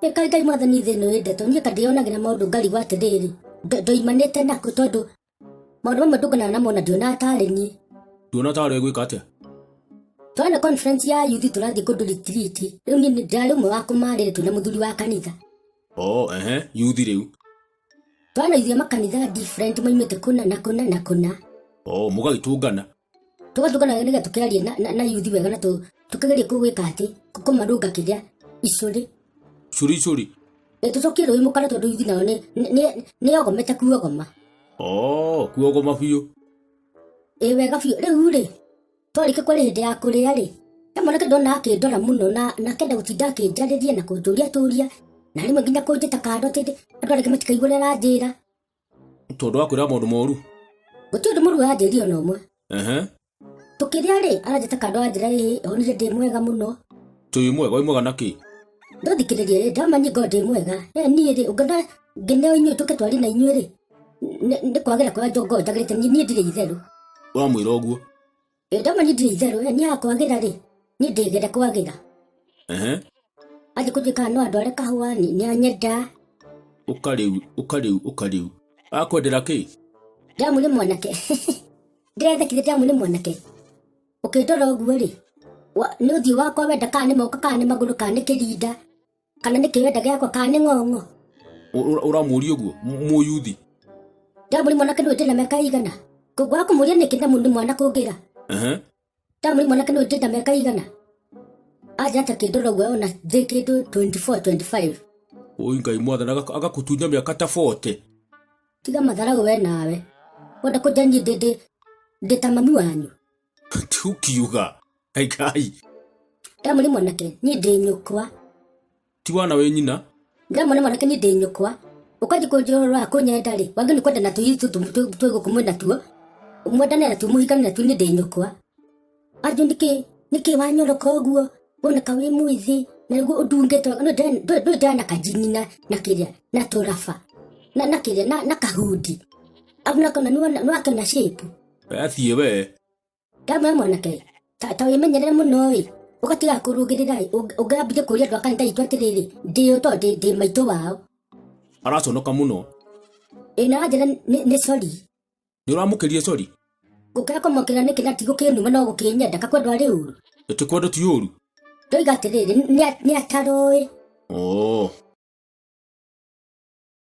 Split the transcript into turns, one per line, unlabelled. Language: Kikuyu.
Ĩkai Ngai mwathani thĩ ĩno ĩ ndeto niĩ kandĩyonagĩra maũndũ ngarigwo atĩrĩrĩ ndoimanĩte nakũ tondũ maũndũ mamwe ndũnganaga namo na ndionaga tarĩ niĩ.
Nduona tarĩ gwĩka atĩa?
Twana conference ya youth tũrathiĩ kũndũ retreat rĩu niĩ ndĩrarĩ ũmwe wa kũmarĩrĩ twĩna mũthuri wa kanitha.
Oh, ehe, youth rĩu.
Twana ithuĩ makanitha different maimĩte kũna na kũna na kũna.
Oh, mũgagĩtũngana.
Tũgatũngana nĩgetha tũkĩarie na youth wega na tũkĩgerie gwĩka atĩ kũmarũnga kĩrĩa icũrĩ.
Icũrĩ icũrĩ.
Ĩ tũcokie rũĩ mũkara tondũ youth nao nĩ ogomete kuogoma.
Oh, kuogoma biũ.
Ĩ wega biũ rĩu rĩ twarĩkia kwarĩ hĩndĩ ya kũrĩa rĩ he mwanake ndona akĩndora mũno na akenda gũtinda akĩnjarĩria na kũnjũria tũria na rĩmwe nginya kũnjĩta kando atĩ andũ arĩa angĩ matikaigua ũrĩa aranjĩra.
Tondũ akwĩra maũndũ moru.
Gũtirĩ ũndũ mũru aranjĩrire ona ũmwe.
Ehe.
Tũkĩrĩa rĩ aranjĩta kando anjĩra ĩ onire ndĩ mwega mũno.
Twĩ mwega wĩ mwega na kĩ?
Ndothikĩrĩria rĩ ndamanya ngorwo ndĩ mwega. Niĩ rĩ ũngĩona ngĩneo inyuĩ tũke twarie na inyuĩ rĩ nĩ kwagĩra kwa njongo njagĩrĩte niĩ ndirĩ itherũ.
Ũramwĩra ũguo?
Ĩ ndamanya ndirĩ itherũ niĩ haha kwagĩra rĩ niĩ ndĩgĩra kwagĩra.
Ehe.
Athiĩ kũnjĩka no andware kahũa nĩ anyenda.
Ũka rĩu ũka rĩu ũka rĩu. Akwendera kĩ?
Ndamwĩra mwanake. Ndĩrethekire ndamwĩra mwanake. Ũkĩndora ũguo rĩ nĩ ũthiũ wakwa wenda kana nĩ moko kana nĩ magũrũ kana nĩ kĩrinda kana nĩ kĩwenda gĩakwa kana nĩ ng'ong'o.
Ũramũria ũguo mũyuthi?
Ndamũria mwanake nĩ ndĩna mĩaka igana. Ngwaga kũmũria nĩkĩ na nĩ mwana kũngĩra.
Ehe.
Ndamũria mwanake nĩ ndĩna mĩaka igana. Anja ta kĩndũ ũguo ona ndĩ kĩndũ 24 25.
Oi Ngai mwathani agakũtunya mĩaka ta 40.
Tiga matharagu we nawe. Wenda kũnja niĩ ndĩ ndĩ ta mami wanyu.
Tukiuga. Ngai.
Ndamũria mwanake niĩ ndĩ nyũkwa.
Ti wana wĩ nyina.
Ndamũria mwanake niĩ ndĩ nyũkwa. Ũkanjĩ kũnjĩra ũhoro wa kũnyenda rĩ wagĩrĩirwo nĩ kwendana tũirĩtu tũtũ twĩ gũkũ mwĩna tuo. Mwendane natuo mũhikane natuo niĩ ndĩ nyũkwa. Anjũ nĩkĩ nĩkĩ wanyoroka ũguo woneka wĩ mwĩthĩ na nĩguo ũndungĩte ndũrĩ ndĩrana kajini na kĩrĩa na tũraba na kĩrĩa na kahundi. Agu nakona nĩwakĩona shape.
Athiĩ we.
Ndamwĩra mwanake ta wĩmenyerere mũno ĩ ũgatiga kũrũgĩrĩra ĩ ũngĩambire kũria andũ a kanitha itũ atĩrĩrĩ ndĩ ũ tondũ ndĩ maitũ wao.
Araconoka mũno.
Ĩ na anjĩra nĩ sorry.
Nĩ ũramũkĩria sorry?
Gũkĩra kũmũkĩra nĩkĩ na ti gũkĩnuma no gũkĩnyenda kakwendwo arĩ ũru.
Ĩtĩ kwendwo ti ũru.
Ndoiga atĩrĩrĩ nĩ ataroĩ.
Oh.